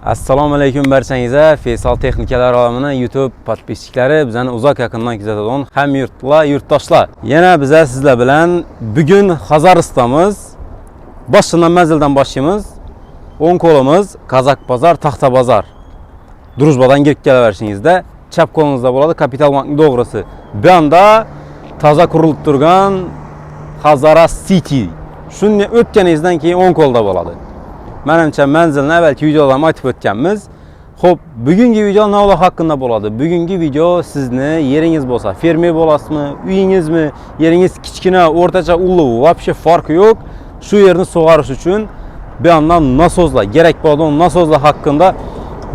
Assalomu alaykum barchangizga. Faysal texnikalar olamini YouTube подписчиklari, bizani uzoq yaqindan kuzatadigan hamyurtlar, yurtdoshlar. Yana biza sizlar bilan bugun Xazaristonmiz. Boshidan manzildan boshlaymiz. O'ng qo'limiz Kazak bozor, Taxta bozor. Drujbadan kirib kelaverishingizda chap qo'lingizda bo'ladi Kapital bankning to'g'risi. Bu yoqda toza qurilib turgan Hazara City. Shunday o'tganingizdan keyin o'ng qo'lda bo'ladi. Manimcha, manzilni avvalgi videoda ham aytib o'tganmiz. Xo'p, bugungi video navlar haqida bo'ladi. Bugungi video sizni yeringiz bo'lsa, fermer bo'lasizmi, uyingizmi, yeringiz kichkina, o'rtacha, ulug', вообще farqi yo'q. Shu yerni sug'orish uchun bu yoqdan nasoslar, kerak bo'ladigan nasoslar haqida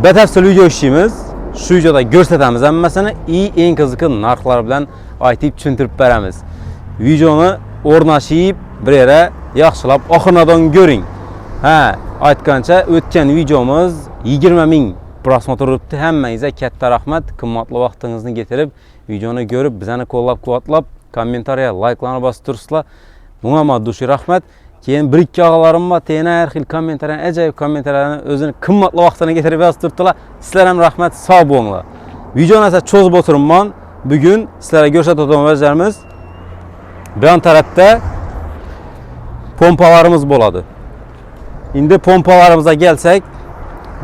batafsil video ishlaymiz. Shu videoda ko'rsatamiz hammasini и eng qizig'i narxlar bilan aytib tushuntirib beramiz. Videoni o'rnashib bir yere yaxshilab oxiridan ko'ring. Ha, aytgancha, o'tgan videomiz 20 ming просмотр o'tdi. Hammangizga katta rahmat. Qimmatli vaqtingizni getirib, videoni ko'rib, bizani qo'llab-quvvatlab, комментария, layklarni bosib turibsizlar. Bunga ham души rahmat. Keyin bir ikki og'alarim bor, tena har xil комментария, ajoyib комментария larni o'zini qimmatli vaqtini getirib yozib turibdilar. Sizlar ham rahmat, sog' bo'linglar. Videoni esa cho'zib o'tiribman. Bugun sizlarga ko'rsatadigan vajlarimiz bu yon tarafda pompalarimiz bo'ladi. Endi pompalarimizga kelsak,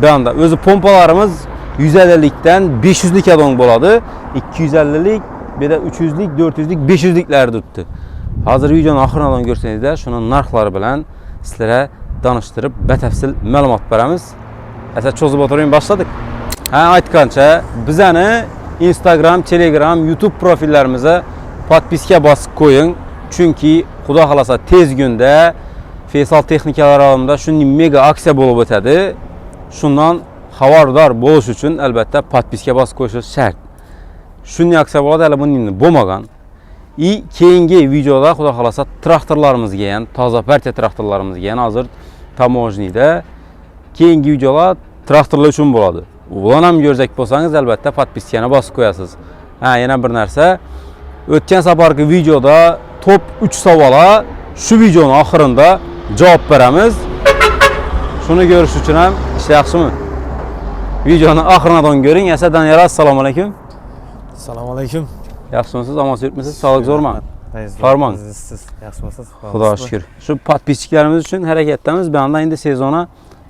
bu yoqda o'zi pompalarimiz 150 likdan 500 likadon bo'ladi. 250 lik, bu yerda 300 lik, 400 lik, 500 liklar turibdi. Hozir videoni oxiridan ko'rsangizlar, shuni narxlari bilan sizlarga tanishtirib, batafsil ma'lumot beramiz. Asa cho'zib o'tirmay boshladik. Ha, aytgancha, bizani Instagram, Telegram, YouTube profillarimizni подписка bosib qo'ying. Chunki Xudo xolasa tez kunda Faysal texnikalar olamida shunday mega aksiya bo'lib o'tadi. Shundan xabardor bo'lish uchun albatta подписка bosib qo'yishingiz shart. Shunday aksiya bo'ladi, hali buning bo'lmagan. И keyingi videoda Xudo xolasa traktorlarimizga ham, toza partiya traktorlarimizga ham hozir таможня da keyingi videolar traktorlar uchun bo'ladi. Ularni ham ko'rsak bo'lsangiz, albatta подписка ni bosib qo'yasiz. Ha, yana bir narsa. O'tgan safargi videoda top 3 savolga shu videoni oxirida javob beramiz. Shuni ko'rish uchun ham ish yaxshimi? Videoni oxiridan ko'ring. Asa Daniyar, assalomu alaykum. Assalomu alaykum. Yaxshimisiz? Omon yuribmisiz? Sog'lik zo'rmi? Farmon. Siz yaxshimisiz? Xudo shukr. Shu подписчик larimiz uchun harakatdamiz. Bu yoqda endi sezona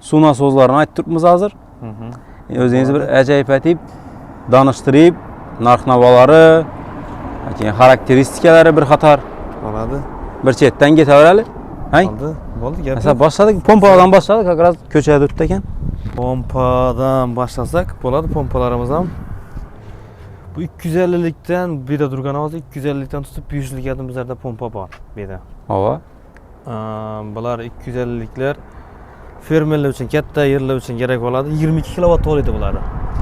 suv nasozlarini aytib turibmiz hozir. O'zingiz bir ajoyib aytib, danishtirib, narx navolari, keyin xarakteristikaları bir qator Bo'ladi. bir chetdan ketaverali. Hay? Bo'ldi. Bo'ldi, gap. Masalan, boshladik, pompadan boshladik, как раз ko'chada o'tdi ekan. Pompadan boshlasak bo'ladi, pompalarimiz ham. Bu 250 likdan bu yerda turgan hozir 250 likdan tutib 500 likdan bizlarda pompa bor bu yerda. Ova. Bular 250 liklar fermerlar uchun, katta yerlar uchun kerak bo'ladi. 22 kilovat to'laydi bular.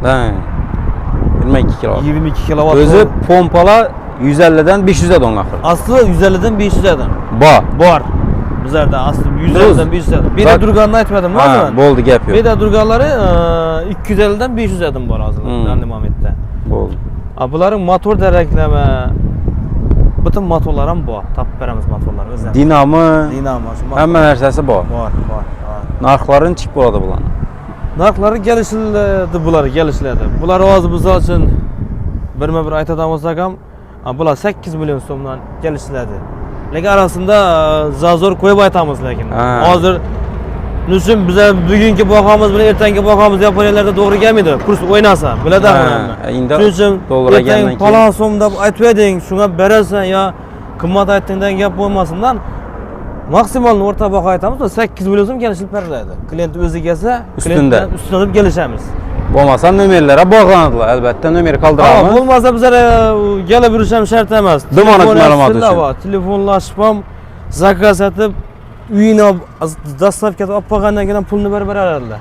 Ha. 22 kilovat. 22 kilovat. O'zi pompalar 150 dan 500 dan oxiri. Asli 150 dan 500 dan. Bor. Bor. Bizlarda asli 150 dan 500 dan. Bu yerda turganini aytmadim Ha, hozir. bo'ldi, gap Bu yo'q. yerda turganlari 250 dan 500 dan bor hozir данный момент da. Bo'ldi. A bularning motor daraklama butun motorlar ham bor. Topib beramiz motorlarni o'zlari. Dinamo, Dinamo shu motor. hamma narsasi bor. Bor, bor. Bor. Narxlari nechik bo'ladi bularni? Narxlari kelishiladi, bular kelishiladi. Bular hozir misol uchun birma bir aytadigan bo'lsak ham, bular 8 million so'mdan kelishiladi. Lekin arasida зазор qo'yib aytamiz lekin. Hozir uchun biza bugungi bahomiz bilan ertangi bahomiz Yaponiyalarda to'g'ri kelmaydi. Kurs o'ynasa, biladi hamma. Endi Shuning uchun dollar ertan olgandan keyin falon so'm deb aytib eding, shunga berasan yo qimmat aytding degan gap bo'lmasindan maksimal o'rta baho aytamiz, 8 million so'm kelishib beriladi. Klient o'zi kelsa, Ustunda. Ustida turib kelishamiz. Bo'lmasa nomerlarga bog'lanadilar. Albatta nomer qoldiramiz. Bo'lmasa bizlar kelib yurish ham shart emas. Dimonak Telefon ma'lumot yozsinlar uchun. Va telefonlashib ham заказ etib uyini доставка olib qolgandan keyin ham pulni berib beradilar.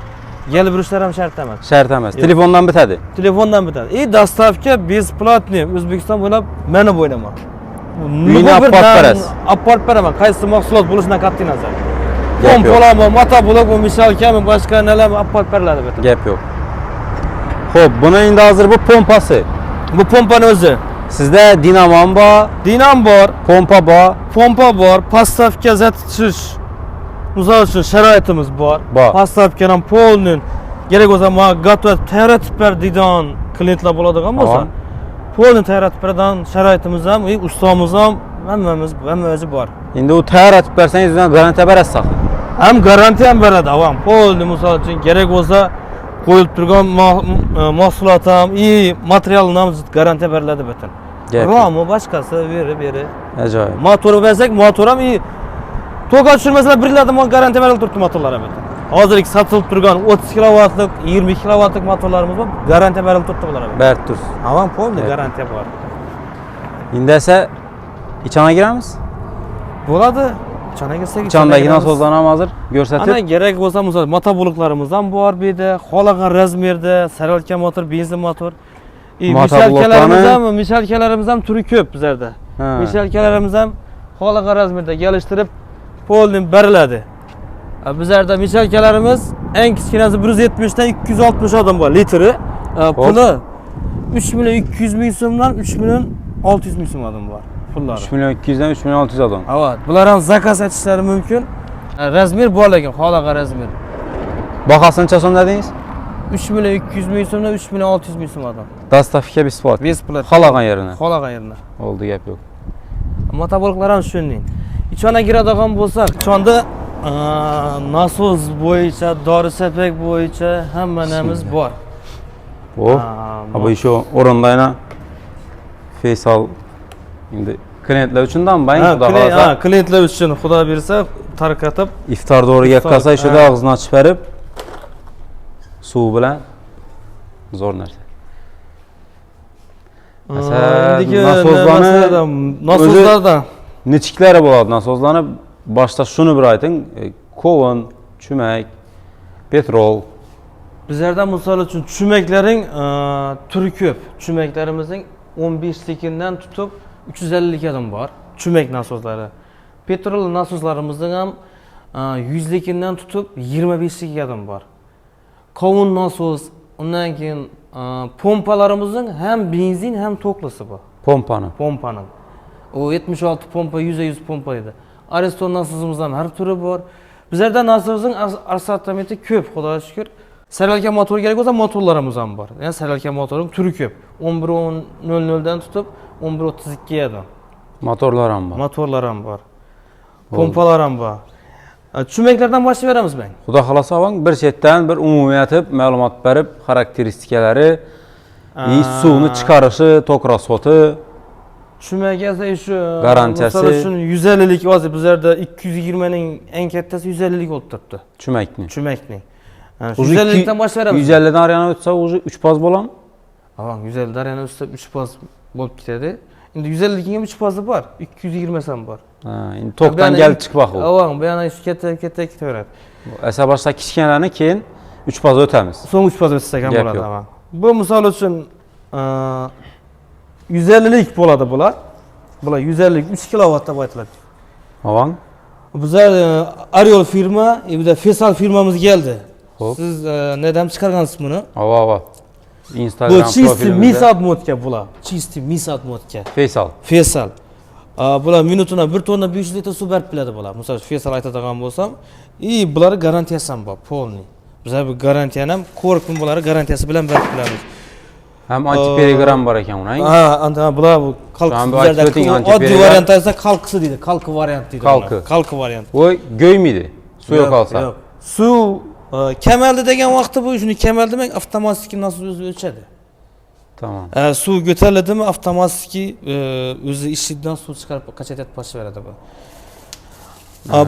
Kelib yurishlari ham shart emas. Shart emas. Yo'q. Telefondan bitadi. Telefondan bitadi. И доставка бесплатный O'zbekiston bo'ylab meni bo'ylaman. Uyini olib borib berasiz. Olib borib beraman. Qaysi mahsulot bo'lishidan qat'iy nazar. Gap yo'q. Pompalami, motoblokmi, мешалка mi, boshqa nalarmi olib borib beriladi bu yerda. Gap yo'q. Xo'p, buni endi hozir bu pompasi. Bu pompani o'zi. Sizda dinamo bor, Dinam bor, pompa bor. Pompa bor, поставка zatish misol uchun sharoitimiz bor. Bor. Поставка dan полный Kerak bo'lsa, ma готов tayyor etib ber deydigan klientlar bo'ladigan bo'lsa, polni tayyor etib beradigan sharoitimiz ham, ustamiz ham, hammamiz, hammasi bor. Endi u tayyor etib bersangiz, undan garantiya berasiz axir. Ham garantiya ham beradi, avam. Polni misol uchun kerak bo'lsa, qo'yilib turgan mahsulot ham, и materialini ham garantiya beriladi butun. Gap yo'q. Romi boshqasi beri beri. Ajoyib. Motor bersak, motor ham и to'ga tushirmasalar bir yildan garantiya berilib turibdi motorlar ham. Hozirgi sotilib turgan 30 kilovatlik, 20 kilovatlik motorlarimiz bor, garantiya berilib turibdi bular ham. Berib tursiz. Avam, полный Evet. garantiya bor. Endi esa ichana giramiz. Bo'ladi. Ichana kirsak, Ichandagi kiramiz. Nasozlarni ham hozir ko'rsatib. Ana kerak bo'lsa, misol motobloklarimiz ham bor bu yerda, xohlagan razmerda, saralka motor, benzin motor. И Motobloklarni- мешалка larimiz ham, мешалка larimiz ham turi ko'p bizlarda. Ha. Мешалка larimiz ham xohlagan razmerda kelishtirib, полный beriladi. Bizlarda мешалка larimiz eng kichkinasi 170 dan 260 odam bor litri. Puli 3 million 200 ming so'mdan 3 million 600 ming so'm odam bor pullari. 3 million 200 dan 3 million 600 odam. Evet, bular ham zakaz etishlari mumkin. Razmer bor lekin xohlagan razmer. Bahosini necha so'm dedingiz? 3 million 200 ming so'mdan 3 million 600 ming so'm odam. Доставка бесплатно. Бесплатно. Xohlagan yerine. Xohlagan yerine. Oldu, gap yo'q. Motobloklar ham shunday. Ichona kiradigan bo'lsak, ichonda nasos bo'yicha, dori sapak bo'yicha hamma naramiz bor. Bu. Ha, bu еще o'rinda yana Feysal endi klientlar uchun bank Ha, xudo xohlasa. Ha, klientlar uchun xudo bersa tarqatib Iftor to'g'ri Iftor, kelsa shunda ha. Og'zini ochib berib suv bilan zo'r narsa. Masalan, Endigi nasozlarni nasozlardan nechiklari bo'ladi nasozlarni boshda shuni bir ayting. Kovun, chumak, petrol. Bizlarda misol uchun chumaklaring turi ko'p. Chumaklarimizning 15 likidan tutib 350 gacha bor. Chumak nasozlari. Petrol nasoslarimizning ham 100 likidan tutib 25 likigacha bor. Qovun nasos, undan keyin pompalarimizning ham benzin ham toklisi bor. Pompani. Pompaning. U 76 pompa, 100 100 pompa edi. Ariston nasozimizdan har turi bor. Bizlarda nasozning assortimenti ko'p, Xudoga shukr. Saralka motor kerak bo'lsa, motorlarimiz ham bor. Ya'ni saralka motoring turi ko'p. 11.00 dan tutib 11.32 gacha. Motorlar ham bor. Motorlar ham bor. Pompalar ham bor. Chumaklardan boshlayveramiz ben. Xudo xohlasa avang bir chetdan bir umumiyatib ma'lumot berib, xarakteristikalari, и suvni chiqarishi, tok расходi. Chumak esa shu Garantiyasi. Misol uchun 150 lik hozir bizlarda 220 ning eng kattasi 150 lik bo'lib turibdi. Chumakni. Chumakning. Ha, shu Уже 150 likdan boshlayveramiz. 150 dan nariyani o'tsa уже 3 poz bo'ladimi? Avang 150 dan yana ustida 3 poz bo'lib ketadi. Endi 150 likning ham 3 pozi bor, 220 ham bor. Ha, endi tokdan gelib chiqmoq u. Avang bu yana shu katta katta ketaveradi. Esa boshda kichkinalarni keyin 3 poz o'tamiz. So'ng 3 poz o'tsak ham Gap bo'ladi yo'q. Avang. Bu misol uchun 150 lik bo'ladi bular. Bular 150 lik 3 kilovat deb aytiladi. Avang. Bizlar Ariol firma, bir de Fesal firmamiz geldi. Xo'p. Siz neden chiqargansiz buni? Ava ava. Bu Instagram чистый profilimizda. Mis обмотка bular. Чистый mis обмотка. Feysal. Fesal. Bular minutuna 1 tonna 500 litr suv berib biladi bular. Misol uchun Fesal aytadigan bo'lsam, и bular garantiyasi ham bor, полный. Bizlar bu garantiyani ham ko'rib, bular garantiyasi bilan berib bilamiz. Ham antiperegram bor ekan uning. Ha, anta bular bu kalk Şu an bir bizlarda aytib o'ting, oddiy antiperegram. Variant aytsa kalkisi deydi, kalki variant deydi. Kalki. Bular. Kalki variant. U go'ymidi. Suv yo'qolsa. Yo'q. Suv kamaldi degan vaqtda bu shuni kamal demak avtomatik nasos o'zi o'chadi. Tamam. Suv ko'tariladimi avtomatik o'zi ishidan suv chiqarib qachatib boshlayveradi bu.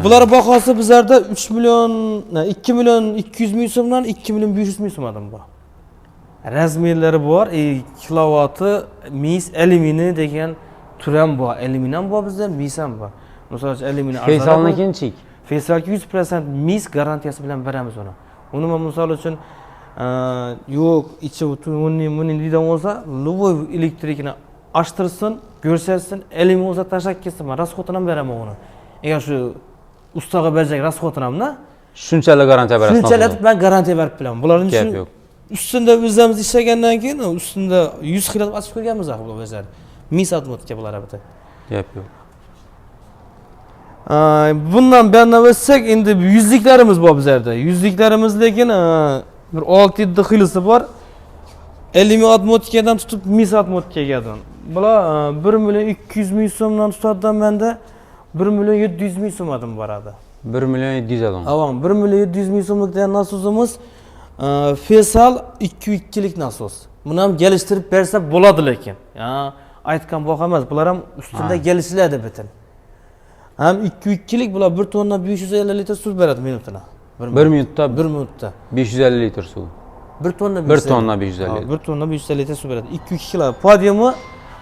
Bular bahosi bizlarda 3 million, 2 million 200 ming so'mdan 2 million 500 ming so'm adam bor. Razmerlari bor, kilovati mis alyuminiy degan tur ham bor. Alyumin ham bor bizda, mis ham bor. Misol uchun alyuminiy arzonroq. Feysalnikinchik. Feysalga 100% mis garantiyasi bilan beramiz uni. Uni man misol uchun yo'q ichi uni buni deydigan bo'lsa, любой elektrikni ochtirsin, ko'rsatsin, alyumin bo'lsa tashlab ketsin, man расход ini ham beraman uni. Agar shu ustaga berajak расход ini hamda Shunchalik garantiya berasiz. Shunchalik etib man garantiya berib bilaman. Bularni Gap shu yo'q. Ustida o'zimiz ishlagandan keyin ustida 100 xil ochib ko'rganmiz axir bular o'zlari. Mis отмотка bular bitta. Gap yo'q. Bundan buyoqdan o'tsak endi yuzliklarimiz bor bizlarda. Yuzliklarimiz lekin Bir 6-7 xilisi bor. 50 ming отмотка dan tutib mis отмотка gadan. Bular 1 million 200 ming so'mdan tutadidan menda 1 million 700 ming so'madan boradi. 1 million 700 adam. Avam 1 million 700 ming so'mlik degan nasosimiz Fesal 2.2lik nasos. Buni ham kelishtirib bersa bo'ladi lekin. Ya, aytgan baho emas, bular ham ustida kelishiladi butun. Ham 2.2lik bular 1 tonna 550 litr suv beradi minutuna. 1 minutda 1 minutda. 550 litr suv. 1 tonna 1 tonna 550 Ha, litr. 1 tonna 550 litr suv beradi. 2.2 kilo. Подъём i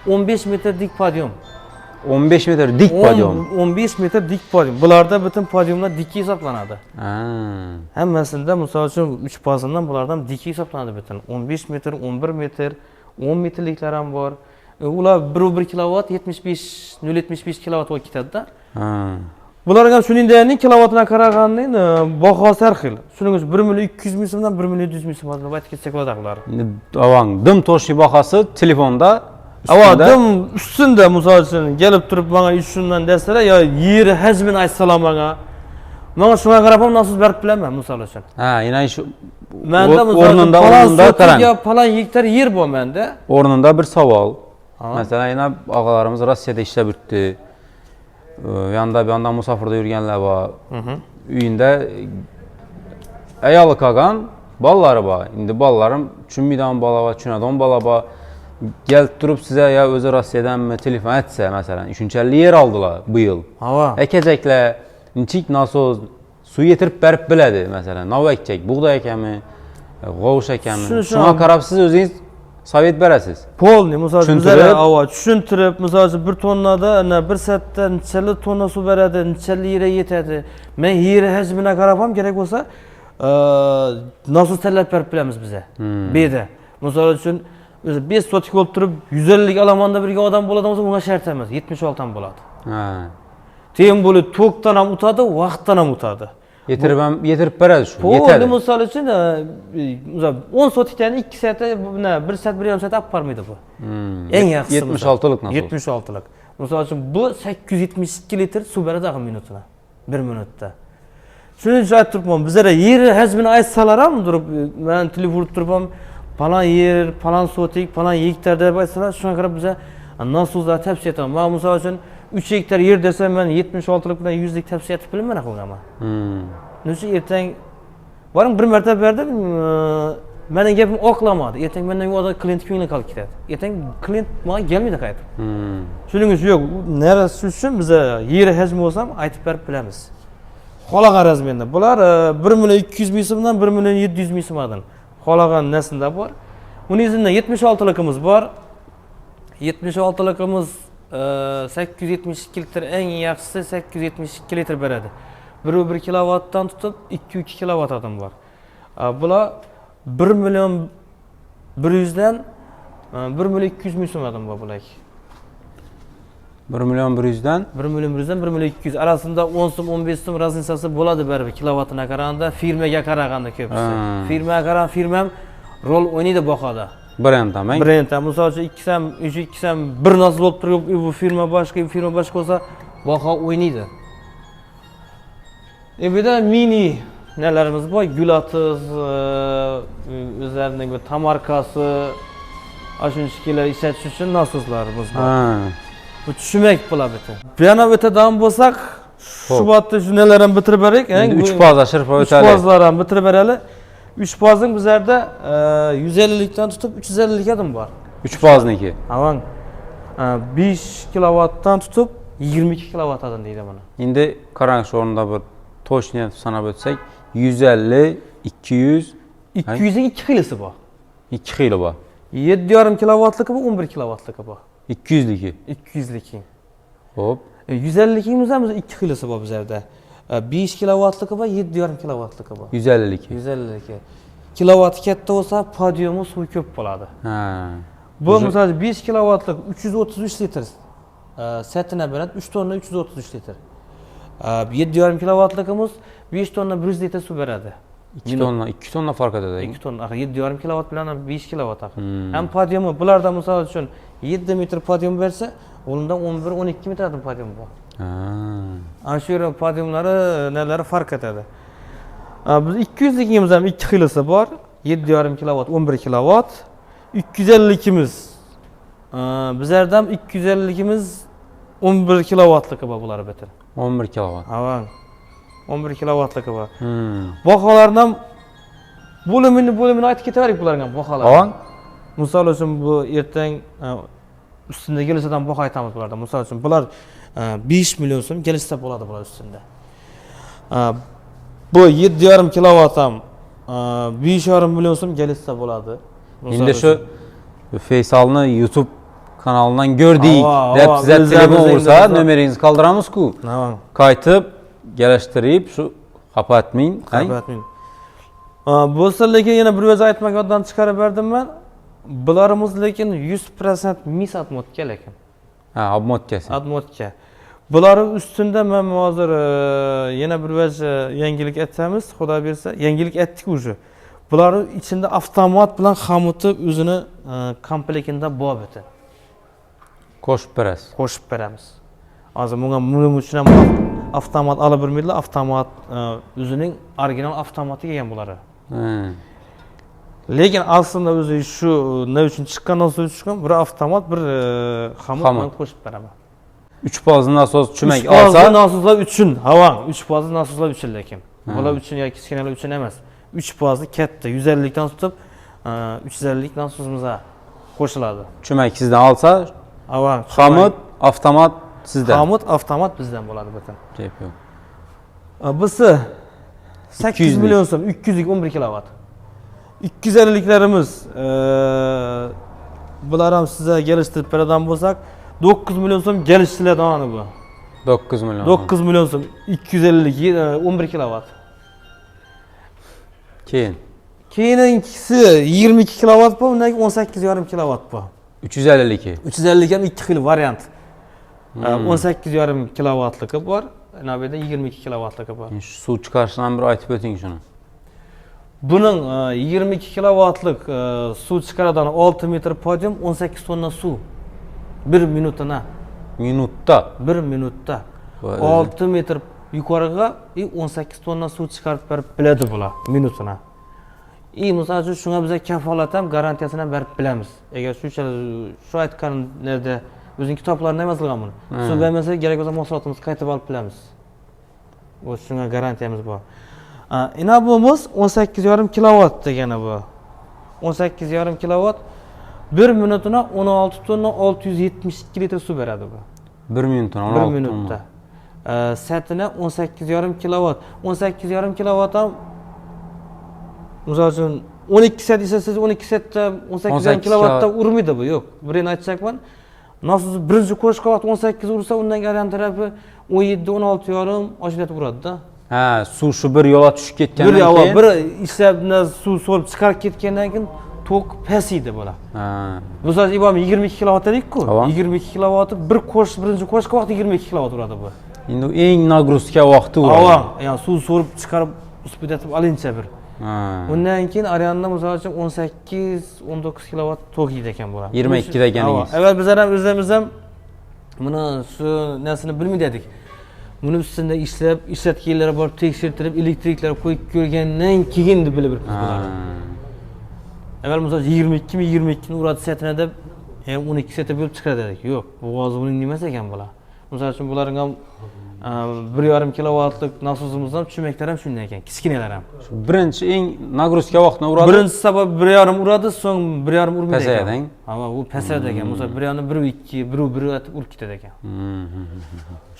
15 metr dik подъём. 15 metr dik подъём. 15 metr dik подъём. Bularda butun подъём lar dik hisoblanadi. Ha. Hammasida misol uchun 3 fazidan bulardan dik hisoblanadi butun. 15 metr, 11 metr, 10 metrliklar ham bor. Ular 1.1 kilovat 75 0.75 kilovat bo'lib ketadi-da. Ha. Bularga ham shuningdek kilovatına qaraganning bahosi har xil. Shuning uchun 1 million 200 ming so'mdan 1 million 700 ming so'm deb aytib ketsak bo'ladi bular. Endi avang dim toshli bahosi telefonda Ava ustida. Dim ustunda misol uchun kelib turib menga 3 so'mdan desalar yo yer hajmini aytsalar menga. Menga shunga qarab ham nasos berib bilaman misol uchun. Ha, yana shu Menda misol uchun o'rnida falon o'rnida sotik qarang. yo falon gektar yer bor menda. O'rnida bir savol. Ha. Masalan, yana og'alarimiz Rossiyada ishlab yuribdi. Yanda bir yandan musofirda yurganlar bor. Uyunda ayoli qolgan, bolalari bor. Endi bolalarim tushunmaydigan bola bor, tushunadigan bola bor. Kelib turib size ya o'zi Rossiyadanmi telefon etsa masalan, shunchalik yer oldilar bu yil. Hava. Ekacaklar, nechik nasos suv yetirib berib biladi masalan. Nov ekacak, bug'doy ekami, g'ovush ekami. Shuni Shunga qarab siz o'zingiz совет berasiz. Полный misol uchun Tushuntirib. bizlar ava tushuntirib, misol uchun 1 tonnada ana 1 soatda nechalik tonna suv beradi, nechalik yerga yetadi. Men yer hajmina qarab ham kerak bo'lsa, nasos tanlab berib bilamiz biza. Bu yerda. Misol uchun o'zi 5 sotik bo'lib turib 150 olaman deb birga odam bo'ladigan bo'lsa, unga shart emas, 76 ham bo'ladi. Ha. Teng bo'lib tokdan ham o'tadi, vaqtdan ham o'tadi. Yetirib ham yetirib beradi shu. Polni Yetadi. misol uchun, misol 10 sotikdan 2 soatda, 1 soat, 1,5 soat olib bormaydi bu. Eng yaxshisi 76lik nasos. 76lik. Misol uchun bu 872 litr suv beradi axir minutuna. 1 minutda. Shuning uchun aytib turibman, bizlar yer hajmini aytsalar ham turib, men telefon urib turib ham falon yer, falon sotik, falon gektar deb aytsalar, shunga qarab biza nasoslar tavsiya etaman. Men misol uchun 3 gektar yer desam, men 76lik bilan 100 lik tavsiya etib bilaman unga men. Shuning uchun ertang boring bir marta berdim, meni gapim oqlamadi. Ertang mendan u odam klient ko'ngli qolib ketadi. Ertang klient menga kelmaydi qaytib. Shuning uchun yo'q, narasi uchun biza yer hajmi bo'lsa ham aytib berib bilamiz. Xohlagan размер da. Bular 1 million 200 ming so'mdan 1 million 700 ming so'mdan. Xohlagan narsada bor. Uning izidan 76likimiz bor. 76likimiz 872 litr, eng yaxshisi 872 litr beradi. 1.1 kilovatdan tutib 2.2 kilovat adam bor. Bular 1 million 100 dan 1 million 200 ming so'm adam bor bular. 1 million 100 dan 1 million 100 dan 1 million 200 arasında 10 so'm 15 so'm разница si bo'ladi baribir kilovatına qaraganda, firmaga qaraganda ko'pisi. Firmaga qaragan firma ham rol o'ynaydi bahoda. Brend ham. Brend ham misol uchun ikkisi ham, uch ikkisi ham bir narsa bo'lib turib, bu firma boshqa, bu firma boshqa bo'lsa, baho o'ynaydi. Bu yerda mini nelarimiz bor, Gulatiz, o'zlarining bir tamarkasi, shunchakilar ishlatish uchun nasoslarimiz bor. Bu tushunmak bo'ladi bitta. Bu yana o'tadigan bo'lsak, shu vaqtda shu nelarni bitirib beraylik. Endi Bu 3 foz shirpa 3 o'tadi. Fozlarni bitirib beraylik. 3 fozning bizlarda 150 likdan tutib 350 lik adim bor. 3 fozniki. Avang 5 kilovatdan tutib 22 kilovat adim deydi buni. Endi qarang, shu o'rinda bir точно sanab o'tsak, 150, 200, 200 ning 2 xilisi bor. 2 xili bor. 7,5 kilovatligi bor, 11 kilovatligi bor. 200 liki. 200 liki. Xo'p. 150 likimiz ham 2 xilisi bor bizlarda. 5 kilovatligi bor, 7,5 kilovatligi bor. 150 liki. 150 liki. Kilovati katta bo'lsa, подъём i suv ko'p bo'ladi. Ha. Bu misol uchun 5 kilovatlik 333 litr satına beradi, 3 tonna 333 litr. 7,5 kilovatligimiz 5 tonna 100 litr suv beradi. 2 tonna, 2 tonna farq etadi. 2 tonna, axir 7,5 kilovat bilan ham 5 kilovat axir. Ham подъём i bularda misol uchun 7 metr подъём bersa, unda 11-12 metr adim подъём bor. Ha. Ana shu yerda подъём lari, nelari farq etadi. Biz 200 ligimiz ham 2 xilisi bor. 7,5 kilovat, 11 kilovat. 252'miz. Bizlerden 252'miz 11 kilovatlık bor bular bütün. 11 kilovat. Ha, 11 kilovatlık bor. Baholardan bo'limini aytib ketaverik bularga baholar. Avan. Misol uchun bu ertang ustunda kelishdan baho aytamiz bulardan. Misol uchun bular 5 million so'm kelishsa bo'ladi bular ustunda. Bu 7,5 kilovat ham 5,5 million so'm kelishsa bo'ladi. Endi shu Feysalni YouTube kanalından gördük. Deb size telefon vursa nomeringizni kaldıramız-ku. Qaytib kelishtirib shu xafa etmeyin. Xafa etmeyin. Bo'lsa lekin yana bir o'zi aytmak yoddan chiqarib berdim men. Bularimiz lekin 100% mis atmotka lekin. Ha, obmotkasi. Atmotka. Bular ustunda men hozir yana bir o'zi yangilik aytamiz, Xudo bersa, yangilik aytdik уже. Bular içinde avtomat bilan xomuti o'zini komplektida bor bitta. Qo'shib berasiz. Qo'shib beramiz. Hozir bunga buning uchun ham avtomat olib bermaydilar, avtomat o'zining original avtomati kelgan bulari. Lekin aslında o'zi shu ne uchun chiqqan nasos chiqqan, bir avtomat, bir xomut bilan qo'shib beraman. 3 fazlı nasos chumak olsa, 3 fazlı nasoslar uchun, havang, 3 fazlı nasoslar uchun lekin. Bular uchun yoki kichkinalar uchun emas. 3 fazlı katta 150 dan tutib 350 nasosimizga qo'shiladi. Chumak sizdan olsa, havang, xomut, avtomat sizdan. Xomut, avtomat bizdan bo'ladi butun. Gap yo'q. Busi 8 million so'm, 200 11 kilovat. 250'liklerimiz bular ham size geliştirip beradigan bo'lsak 9 million so'm geliştiriladi ana bu. 9 million. 9 million so'm 250 11 kilovat. Keyin. Keyingisi 22 kilovat bu, undan keyin 18,5 kilovat bu. 352. 352 ham ikki xil variant. 18,5 kilovatligi bor, navbatda 22 kilovatligi bor. Shu suv chiqarishidan bir aytib o'ting shuni. Bunun 22 kilovatlik suv chiqaradigan 6 metr podium, 18 tonna suv. 1 minutına. Minutda. 1 minutda. 6 metr yuqoriga 18 tonna suv chiqarib berib biladi bular minutına. Misol uchun shunga biza kafolat ham, garantiyasini ham berib bilamiz. Agar shu aytgan nerda o'zining kitoblarida ham yozilgan buni. Suv bermasa kerak bo'lsa mahsulotimizni qaytib olib bilamiz. O shunga garantiyamiz bor. Ina bumiz 18,5 kilovat degani bu. 18,5 kilovat 1 minutuna 16 tonna 672 litr suv beradi bu. 1 minutuna 16 1 minutda. Satini 18,5 kilovat. 18,5 kilovat ham misol uchun 12 set desa siz 12 setda 18,5 kilovatda urmaydi bu, yo'q. Birini aytacakman. Nasos birinchi qo'shqa vaqt 18 ursa, undan kelgan tarafi 17, 16,5 oshiratib uradi-da. Ha, suv shu bir yo'la tushib ketgandan keyin bir ishlab suv so'rib chiqarib ketgandan keyin tok pasiydi bular. Ha. Misol ibom 22 kilovat dedik-ku. 22 kilovatni bir qo'sh, birinchi qo'shqa vaqt 22 kilovat uradi bu. Endi eng nagruzka vaqti uradi. Ava, ya'ni suv so'rib chiqarib uspitib olincha bir. Ha. Undan keyin Arianna misol uchun 18, 19 kilovat tok yeydi ekan bular. 22 deganingiz. Avval bizlar ham o'zimiz ham buni shu narsani bilmaydik. Buni ustida ishlab, ishlatganlar borib tekshirtirib, elektriklar qo'yib ko'rgandan keyin deb bilib biz bularni. Avval misol 22 mi 22 ni uradi setini deb, yani 12 seta bo'lib chiqadi dedik. Yo'q, bu hozir buning nimasi ekan bular. Misol uchun bularning ham 1,5 kilovatlik nasosimizdan tushmaklar ham shunday ekan, kichkinalar ham. Shu birinchi eng nagruzka vaqtini uradi. Birinchi sabab 1,5 uradi, so'ng 1,5 urmaydi ekan. Pasayadi. Ha, u pasayadi ekan. Misol 1,5 1,2, 1,1 atib urib ketadi ekan.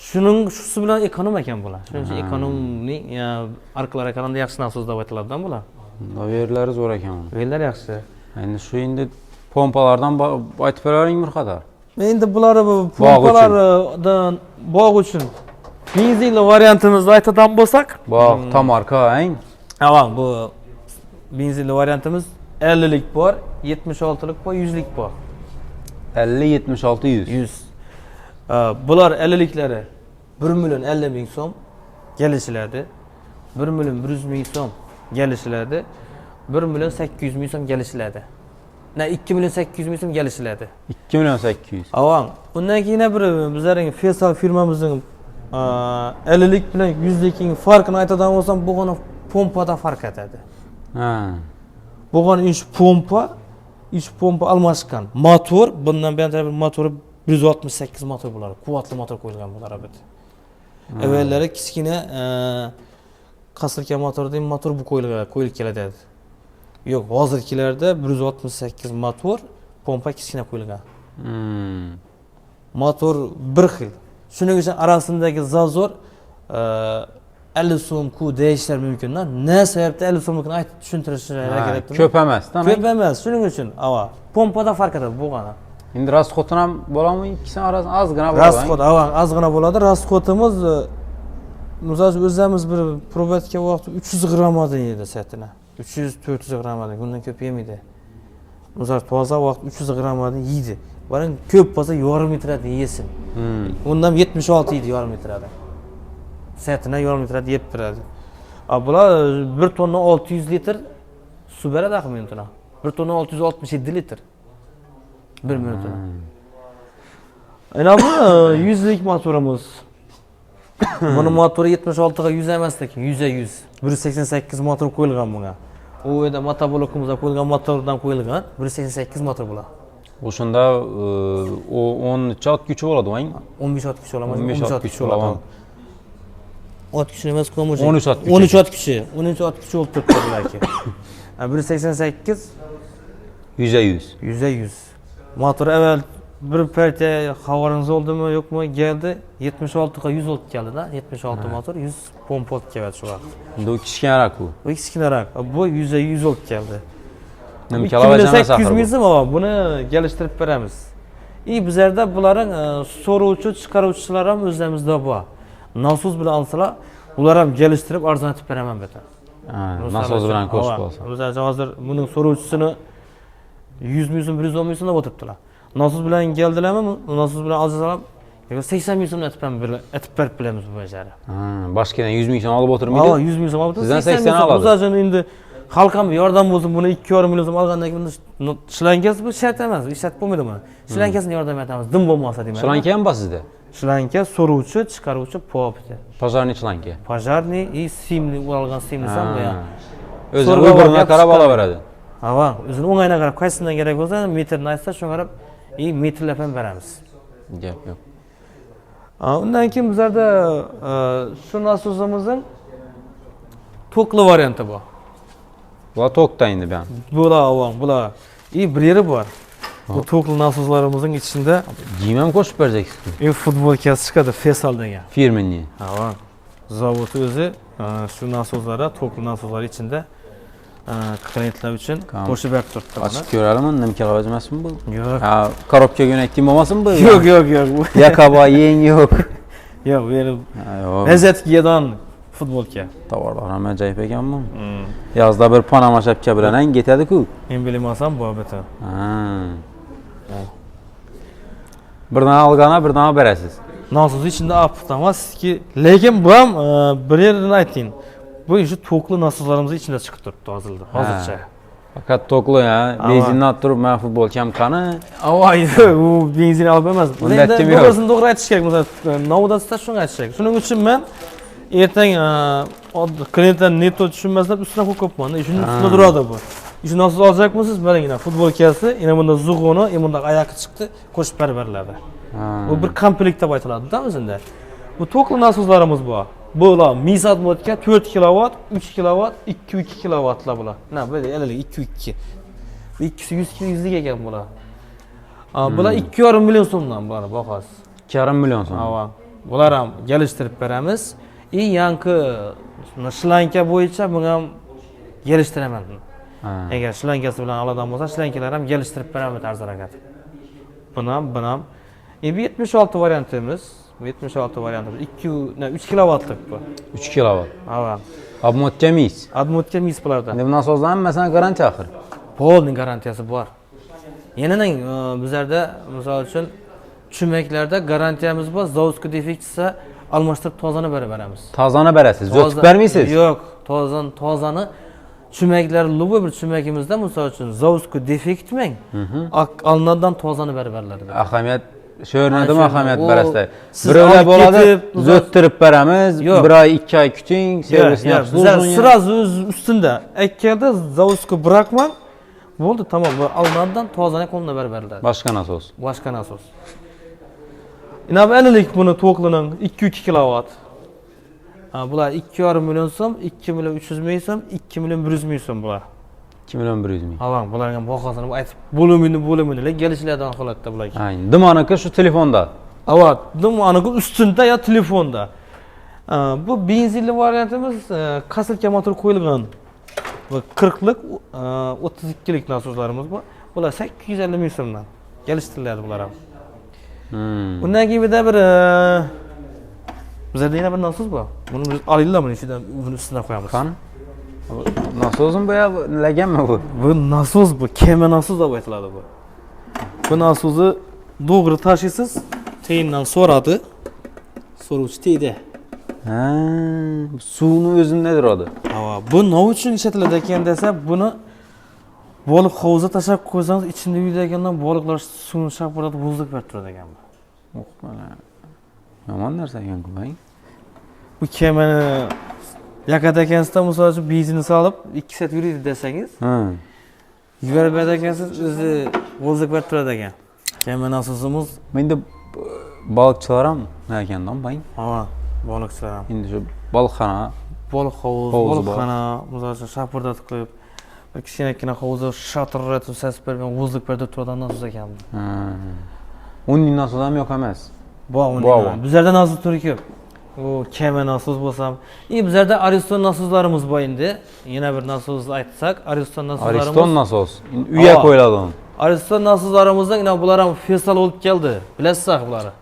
Shuning shusi bilan ekonom ekan bular. Shuning uchun ekonomning arkalar qaraganda yaxshi nasos deb aytiladi bular. Verlari zo'r ekan. Verlar yaxshi. Endi shu endi pompalardan aytib beraring bir qadar. Endi bular bu pompalardan bog' uchun benzinli variantimizni aytadigan bo'lsak, bog' tomarka, eng. Ha, bu benzinli variantimiz 50lik bor, 76lik bor, 100lik bor. 50, 76, 100. 100. Bular 50liklari 1 million 50 ming so'm kelishiladi. 1 million 100 ming so'm kelishiladi. 1 million 800 ming so'm kelishiladi. Na 2 million 800 ming so'm kelishiladi. 2 million 800. Avang. Undan keyin yana bir bizlarning Fesal firmamizning 50lik bilan 100likning farqini aytadigan bo'lsam, bu g'ana pompada farq etadi. Ha. Bo'lgan ish pompa, ish pompa almashgan. Motor, bundan buyon tarafi motori 168 motor bular. Quvvatli motor qo'yilgan bular albatta. Avvallari kichkina qasirka motor deyim, motor bu qo'yilgan, qo'yilib keladi. Yo'q, hozirgilarda 168 motor, pompa kichkina qo'yilgan. Motor bir xil. Shuning uchun arasındaki zazor 50 so'm ku deyishlar mumkin. Ne sababdan 50 so'mlikni aytib tushuntirishga harakat etdim. Ko'p emas, tamam. Ko'p emas, shuning uchun. Ava, pompada farq etadi bo'lgani. Endi rasxodini ham bo'ladimi? Ikkisini orasida ozgina bo'ladi. Rasxod, ava, ozgina bo'ladi. Rasxodimiz misol uchun o'zimiz bir probatga vaqti 300 grammadan yeydi satini. 300-400 grammadan, bundan ko'p yemaydi. Misol toza vaqt 300 grammadan yeydi. Baring ko'p bo'lsa yarim litrdan yesin. Undan 76 yeydi yarim litrdan. Satini yarim litrdan yeb turadi. A bular 1 tonna 600 litr suv beradi axir minutuna. 1 tonna 667 litr. 1 minutuna. Ana bu 100lik motorimiz. Buni motori 76 ga 100 emas, lekin 100 ga 100. 188 motor qo'yilgan bunga. U yerda motoblokimizda qo'yilgan motordan qo'yilgan 188 motor bular. O'shanda o 10 ot kuchi bo'ladi, vang. 15 ot kuchi olaman. 15 ot kuchi olaman. Ot kuchi emas, ko'mir. 13 ot kuchi. 13 ot kuchi. 13 ot kuchi bo'lib turibdi bularki. 188 100 100. 100 100. Motor avval bir partiya xabaringiz oldimi yo'qmi keldi 76 ga 100 olib keldi-da. 76 motor 100 pompa olib keldi shu vaqt. Endi u kichkinaroq u. Bu kichkinaroq. Bu 100 100 olib keldi. Nima kalavajan emas 800 axir ming bu. so'm ama buni geliştirip beramiz. İyi bizlerde buların so'ruvchi, chiqaruvchilar ham o'zlarimizda bor. Nasos bilan olsalar, ular ham geliştirip arzon etib beraman bu. Ha, nasos bilan qo'shib olsa. Misol uchun hozir buning so'ruvchisini 100 ming so'm, 110 ming so'm deb o'tiribdilar. Nasos bilan keldilarmi, nasos bilan olsalar, 80 ming so'mdan etib berib bilamiz bu bajari. Ha, boshqadan 100 ming so'm olib o'tirmaydi. Ava, 100 ming so'm olib Sizdan 80 80 ming so'm. oladi. Misol uchun endi xalq ham yordam bo'lsin, buni 2,5 million so'm olgandan keyin buni shlankasi bu shart emas, ishlatib bo'lmaydi buni. Shlankasini yordam etamiz, dim bo'lmasa deyman. Shlanka ham bor sizda. Shlanka so'ruvchi, chiqaruvchi popti. Пожарный shlanka. Пожарный и simli o'ralgan simlisi ham bu ham. O'zini So'rg'a bir-birini borib qarab chiqadi. olaveradi. Ava, o'zini o'ng'ayına qarab qaysidan kerak bo'lsa, metrni aytsa, shunga qarab и metrlab ham beramiz. Gap yo'q. Undan keyin bizlarda shu nasosimizning tokli varianti bor. Bular tokda endi bu ham. Bular avam, bular. И bir yeri bor. Bu tokli nasoslarimizning ichida Giyim ham qo'shib berjaksiz. Futbolkasi chiqadi, Fesal degan. Firmenniy. Ava. Zavod o'zi shu nasoslara, tokli nasoslar ichida klientlar uchun qo'shib berib turibdi. Ochib ko'ralimi? Nim kalavac emasmi bu? Yo'q. Ha, korobkaga yo'natgan bo'lmasin bu? Yo'q, yo'q, yo'q. Yakaba yeng yo'q. Yo'q, bu yerda Ha, yo'q. Lezzat kiyadan futbolka. Tovarlar ham ajoyib ekanmi? Yozda bir Panama shapka bilan ham ketadi-ku. Men bilmasam bu albatta. Ha. Bir dona olgana bir dona berasiz. Nasos içinde aptamaz ki, lekin bu ham bir yerdan ayting. Bu işi toklu nasoslarimiz içinde chiqib turibdi hozirda, hozircha. Faqat tokli ha, Ama- benzinni olib turib, men futbolkam qani? Avoy, u benzin olib emas. Unda Endi kim yo'q? to'g'risini to'g'ri aytish kerak. Masalan, novodasida shuni aytish kerak. Shuning uchun men ertang klientlar neto tushunmasdan ustuna qo'yib qo'yibman. Shuning ustida turadi bu. Shu nasos oljakmisiz? Mana yana futbolkasi, yana bunda zug'uni, yana bunda oyog'i chiqdi, qo'shib berib beriladi. Bu bir komplekt deb aytiladi-da o'zida. Bu tokli nasoslarimiz bor. Bular mis отмотка 4 kilovat, 3 kilovat, 2,2 kilovatlar bular. Na, bu ellik 2,2. Bu ikkisi 100 kilo 100lik ekan bular. Bular 2,5 million so'mdan bular bahosi. 2,5 million so'm. Ava. Bular ham kelishtirib beramiz. И yangi shlanka bo'yicha buni ham kelishtiraman. Agar shlankasi bilan oladigan bo'lsa, shlankalar ham kelishtirib beramiz arzonroq. Buni ham, buni ham. Bu 76 variantimiz. Bu 76 variantimiz 2, 3 kilovatlik bu. 3 kilovat. Ava. Обмотка mis. Обмотка mis bularda. Endi bu nasoslar hammasini garantiya axir. Polning garantiyasi bor. Yana bizlarda misol uchun chumaklarda garantiyamiz bor. Заводской defekt chiqsa almashtirib tozani berib beramiz. Tozani berasiz, zo'tib bermaysiz. Yo'q, tozani chumaklar любой bir chumakimizda misol uchun заводской defekt mang, alinadan tozani berib beriladi. Ahamiyat Shu yerda Ha, ahamiyat o berasizlar. Siz Birovlar olib bo'ladi, ketib, zo'ttirib beramiz, Yo'q. bir oy, 2 oy kuting, servisni Yo'q, bizlar обслуживание. Сразу o'z ustunda akkada заводской bırakman. Bo'ldi, tamom. Bu alınadidan tozani qo'lına berib beriladi. Boshqa nasos. Boshqa nasos. Ina bu 50lik buni toklining 2,2 kilovat. Ha, bular 2,5 million so'm, 2 million 300 ming so'm, 2 million 100 ming so'm bular. 2 million 100 ming. Avan, bularning bahosini aytib bo'limini kelishlardan holatda bular. Ha, dimaniki shu telefonda. Evet, aniqi ustunda ya telefonda. Bu benzinli variantimiz kasilka motor qo'yilgan. Va 40lik, 32lik nasoslarimiz bor. Bular 850 ming so'mdan kelishtiriladi bular ham. Undan keyin bir de bir bizlarda yana bir nasos bor. Buni biz olinglar, buni ichidan, buni ustidan qo'yamiz. Qani? Nasozmi bu ya, bu laganmi bu? Bu nasos bu, kema nasos deb aytiladi bu. Bu nasosi to'g'ri tashiysiz, teyindan so'radi. So'ruvchi tegdi. Ha, suvni o'zi nedir odi? Ava, bu nima uchun ishlatiladi ekan desa, buni baliq hovuzga tashlab qo'ysangiz, ichida yuradigandan baliqlar suvni shapirlatib vuzlik berib turadi ekan bu. Oh, mana. Yomon narsa ekan-ku, bang. Bu kemani yakada ekansizda, misol uchun, benzinni solib 2 soat yuriydi desangiz, yuborib beradi ekansiz, o'zi vuzlik berib turadi ekan. Kema nasosimiz. Endi baliqchilar ham nima ekan, bang? Ava, baliqchilar ham. Endi shu baliqxona, Baliq hovuz, Hovuz bor. Baliqxona, misol uchun, shapirdatib qo'yib, bir kichkinagina hovuzda shatirlatib ses bergan, vuzlik berib turadigan nasos ekan bu. Ha. Uning nasosi ham yo'q emas. Bor, uning Bor, ham. Bizlarda nasos turi ko'p. U kema nasos bo'lsam, bizlarda Ariston nasoslarimiz bor endi. Yana bir nasos aytsak, Ariston nasoslarimiz. Ariston nasos. Endi uyga Ava. qo'yiladi uni. Ariston nasoslarimizdan ina bular ham fesal bo'lib keldi. Bilasiz bularni.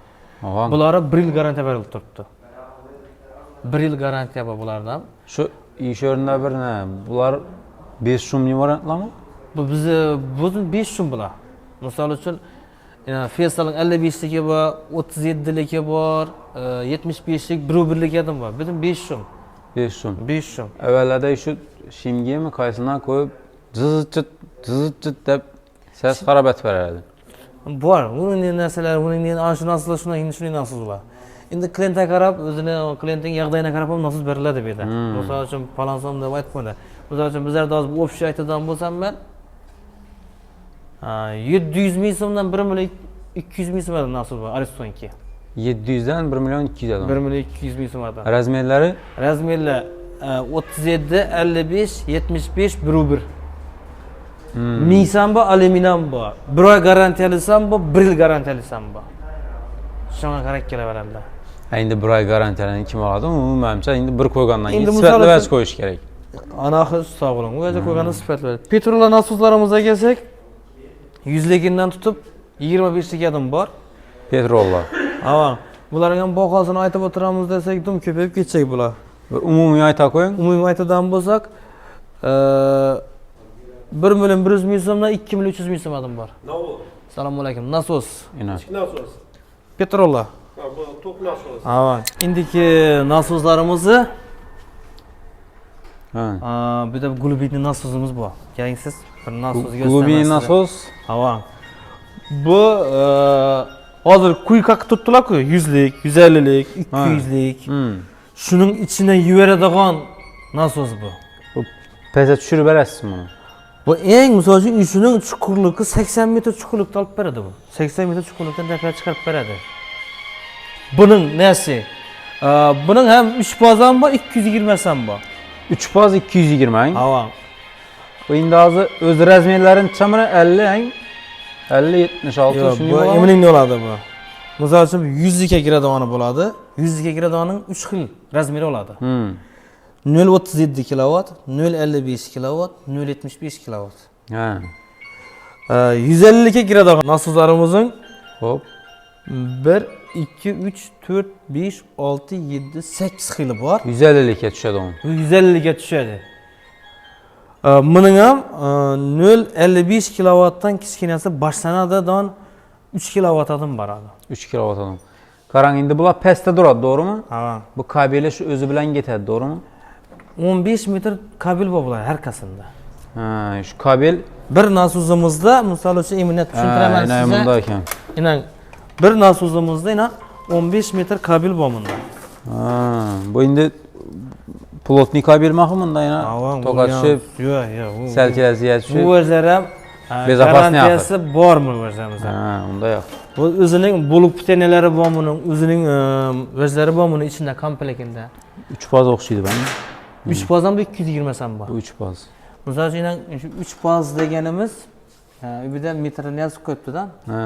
Ava. Bulara 1 yil garantiya berilib turibdi. 1 yil garantiya bor bulardan. Shu ish o'rnida bir ne? Bular 5 shumli variantlarmi? Bu bizni bu 5 so'm bular. Misol uchun, Fesalning 55ligi bor, 37ligi bor, 75lik, 1.1ligi ham bor. Butun 5 so'm. 5 so'm. 5 so'm. Avvallarda shu shimgami qaysidan qo'yib zizit zizit deb ses xarob etib berardi. Bor. Uning narsalar, uning ana shu narsalar shunday, endi shunday narsalar bular. Endi klientga qarab, o'zini klientning yog'dayina qarab ham nasos beriladi bu yerda. Misol uchun, falon so'm deb aytib qo'ydi. Misol uchun, bizlarda hozir общий aytadigan bo'lsam men 700 ming so'mdan 1 million 200 ming so'm nasos bor Aristonki. 700 dan 1 million 200 1 adam. Million 200 ming so'm adam. Razmerlari? Razmerlar 37, 55, 75, 1.1. Ming bor, alyuminam bor. Bir oy garantiyalisam bor, 1 yil garantiyalisam bor. Shunga qarab kelaveradilar. Endi bir oy garantiyani kim oladi? U menimcha endi bir qo'ygandan keyin Endi misol sifatli uchun- qo'yish kerak. Ana axir sog' bo'ling. U yerga qo'yganda sifatli. Petrola nasoslarimizga kelsak, 100ligidan tutib 25lik adim bor. Petrollar. Ava, bularning ham bahosini aytib o'tiramiz desak, dum ko'payib ketsak bular. Bir umumiy ayta qo'ying. Umumiy aytadigan bo'lsak, 1 million 100 ming so'mdan 2 million 300 ming so'm adim bor. Ne bu? Assalomu alaykum. Nasos. Ina. Kichik nasos. Petrola. Ha, bu tok nasos. Ava. Indiki nasoslarimizni Ha. Bu yerda глубинный nasosimiz bor. Keling siz bir nasos ko'rsataman Глубинный sizga. nasos. Ava. Bu hozir kuyka qilib turibdilar-ku, 100lik, 150lik, 200lik. Shuning ichidan yuberadigan nasos bu. Bu pastga tushirib berasiz buni. Bu eng misol uchun shuning chuqurligi 80 metr chuqurlikda olib beradi bu. 80 metr chuqurlikdan tepaga chiqarib beradi. Buning nasi? Buning ham 3 faz ham bor, 220 ham bor. 3 faz 220. Ava. Bu endi hozir o'z razmerlarini chamara 50 ang 50 76 Yo'q, shunday bu bo'ladimi? emining bo'ladi bu. Misol uchun 100 ga kiradigani bo'ladi. 100 ga kiradiganing 3 xil razmeri bo'ladi. 0.37 kilovat, 0.55 kilovat, 0.75 kilovat. Ha. 150 ga kiradigan nasoslarimizning Hop. 1, 2, 3, 4, 5, 6, 7, 8 xili bor. 150 ga tushadi u. Bu 150 ga tushadi. Buning ham 0.55 kilovatdan kichkinasi boshlanadi, 3 kilovatdan boradi. 3 kilovat adam. Qarang, endi bular pastda turadi, to'g'rimi? Ha. Bu kabeli shu o'zi bilan ketadi, to'g'rimi? 15 metr kabel bor bular har qasida. Ha, shu kabel Bir nasozimizda misol uchun endi tushuntiraman Ha, sizga. bunda ekan. Inan Bir nasozimizda yana 15 metr kabel bor bunda. Ha, bu endi plotni kabel mi bunda yana? Toka tushib, yo'q, yo'q. Sal kelasi Bu tushib. o'zlari ham Безопасный. Garantiyasi bormi o'zlarimizda? Ha, unda yo'q. Bu o'zining блок питания lari bor buni, o'zining o'zlari bor buni ichida komplektida. 3 faz o'xshaydi bana. 3 faz ham, bu 220 ham bor. Bu 3 faz. Misol uchun, shu 3 faz deganimiz, u yerda metrini yozib qo'yibdi-da. Ha.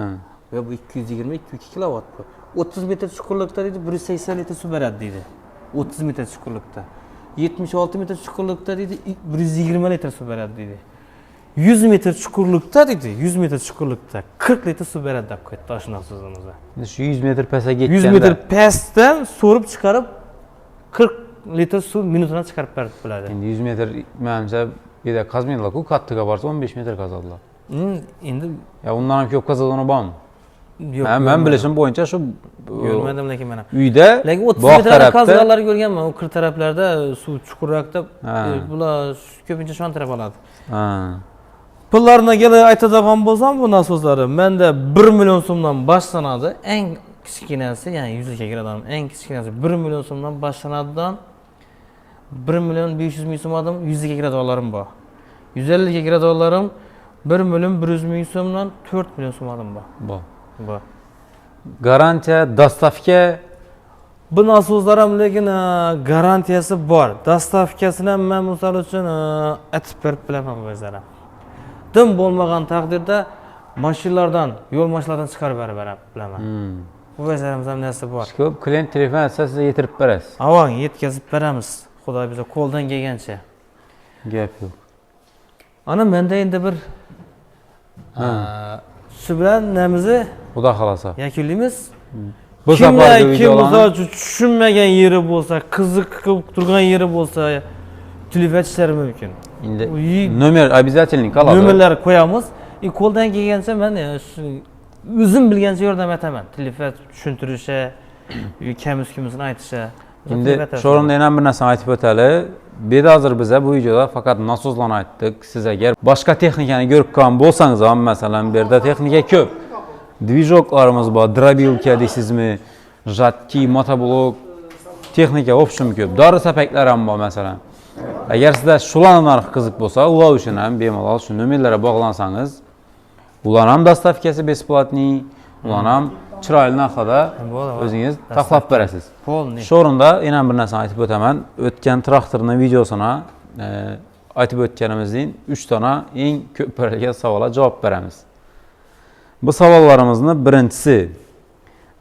Va bu 220 2 kilovat bu. 30 metr chuqurlikda deydi, 180 litr suv beradi deydi. 30 metr chuqurlikda. 76 metr chuqurlikda deydi, 120 litr suv beradi deydi. 100 metr chuqurlikda deydi, 100 metr chuqurlikda 40 litr suv beradi deb qo'ydi shu nasozimizda. Endi shu 100 metr pastga ketganda 100 metr pastdan so'rib chiqarib 40 litr suv minutini chiqarib berib biladi. Endi 100 metr menimcha bu yerda qazmaydilar-ku, kattiga borsa 15 metr qazadilar. Endi Ya undan ham ko'p qazadigan bormi? Yo'q. Men bilishim bo'yicha shu Ko'rmadim lekin men ham. Uyda Lekin 30 bog' metrda tarafda qazganlarni ko'rganman. U qir taraflarda suv chuqurroqda Ha. Bular ko'pincha shu taraf oladi. Ha. Pullarini kelib aytadigan bo'lsam, bu nasozlari menda 1 million so'mdan boshlanadi. Eng kichkinasi, ya'ni 100 ga kiradigan eng kichkinasi 1 million so'mdan boshlanadidan 1 million 500 ming so'm adam 100 ga kiradiganlarim bor. 150 ga kiradiganlarim 1 million 100 ming so'mdan 4 million so'm adam bor. Bor. Bor. Garantiya, доставка? Bu nasozlar ham lekin garantiyasi bor. Доставка sini ham men misol uchun aytib berib bilaman o'zlari. Dim bo'lmagan taqdirda mashinalardan, yo'l mashinalardan chiqarib berib bilaman. Bu o'zlarimiz ham narsa bor. Ko'p klient telefon etsa, siz yetirib berasiz. Avang yetkazib beramiz. Xudo biza qo'ldan kelgancha. Gap yo'q. Ana menda endi bir shu bilan namizni Xudo xohlasa. Yakunlaymiz. Bu Kimlar safargi kim videolarni misol uchun tushunmagan yeri bo'lsa, qiziqib turgan yeri bo'lsa, telefon aytishlari mumkin. Endi nomer обязательно qoladi. Nomerlar qo'yamiz. И qo'ldan kelgancha men shu o'zim bilgancha yordam etaman. Telefon tushuntirishga, kam-kumisini aytishga. Endi shu o'rinda yana bir narsani aytib o'tali. Bu yerda hozir biza bu videoda faqat nasozlarni aytdik. Siz agar boshqa texnikani ko'rib qolgan bo'lsangiz ham, masalan, bu yerda texnika ko'p. Движок larimiz bor, дробилка deysizmi, жатки, motoblok, texnika в общем ko'p. Dori sapaklar ham bor masalan. Agar sizda shularni narxi qiziq bo'lsa, ular uchun ham bemalol shu nomerlarga bog'lansangiz, ular ham доставка si бесплатный, ular ham chiroyli narxda Bo'ladi. O'zingiz taxlab berasiz. Полный. Shu o'rinda yana bir narsani aytib o'taman. O'tgan traktorning videosini aytib o'tganimizning 3 dona eng ko'p berilgan savolga javob beramiz. Bu savollarimizni birinchisi: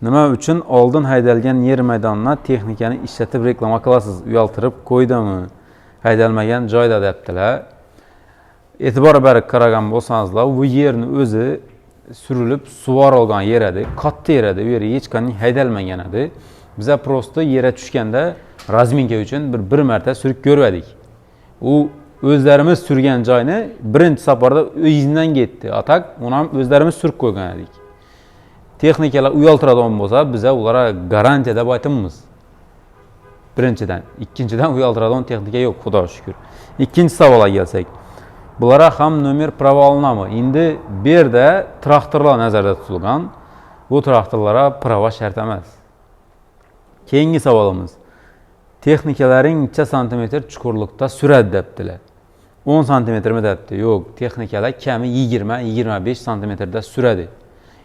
nima uchun oldin haydalgan yer maydonina texnikani ishlatib reklama qilasiz? Uyaltirib qo'ydimi? Haydalmagan joyda debdilar. E'tibor berib qaragan bo'lsangizlar, bu yerni o'zi surilib sug'orilgan yer edi, katta yer edi. U yer hech qanday haydalmagan edi. Biza просто yerga tushganda разминка uchun bir marta surib ko'rvadik. U o'zlarimiz surgan joyni birinchi safarda izidan ketdi. А так uni ham o'zlarimiz surib qo'ygan edik. Texnikalar uyaltiradigan bo'lsa, biza ularga garantiya deb aytamiz. Birinchidan, ikkinchidan uyaltiradigan texnika yo'q, xudoga shukr. Ikkinchi savolga kelsak, bularga ham nomer права olinami? Endi bu yerda traktorlar nazarda tutilgan. Bu traktorlarga права shart emas. Keyingi savolimiz. Texnikalaring necha santimetr chuqurlikda suradi debdilar. 10 santimetrmi debdi. Yo'q, texnikalar kami 20-25 santimetrda suradi.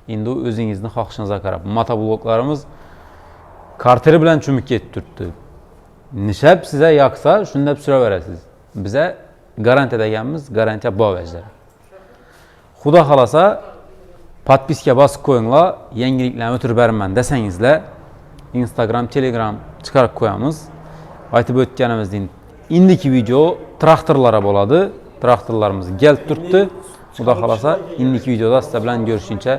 Endi u o'zingizni xohishingizga qarab. Motobloklarimiz karteri bilan cho'mib ketib turibdi. Nishab sizga yoqsa, shunda suraverasiz. Biza garantiya deganmiz, garantiya bor vajlar. Xudo xolasa, подписка bosib qo'yinglar, yangiliklarni o'tirib beraman desangizlar, Instagram, Telegram chiqarib qo'yamiz. Aytib o'tganimizdek, indiki video traktorlara bo'ladi. Traktorlarimiz kelib turibdi. Xudo xolasa, indiki videoda sizlar bilan ko'rishguncha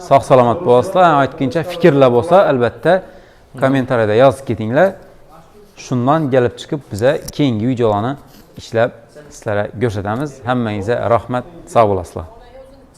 sog' salomat bo'lasizlar. Aytguncha fikrlar bo'lsa, albatta kommentariyada yozib ketinglar. Shundan kelib chiqib biza keyingi videolarni ishlab sizlarga ko'rsatamiz. Hammangizga rahmat, sog' bo'lasizlar.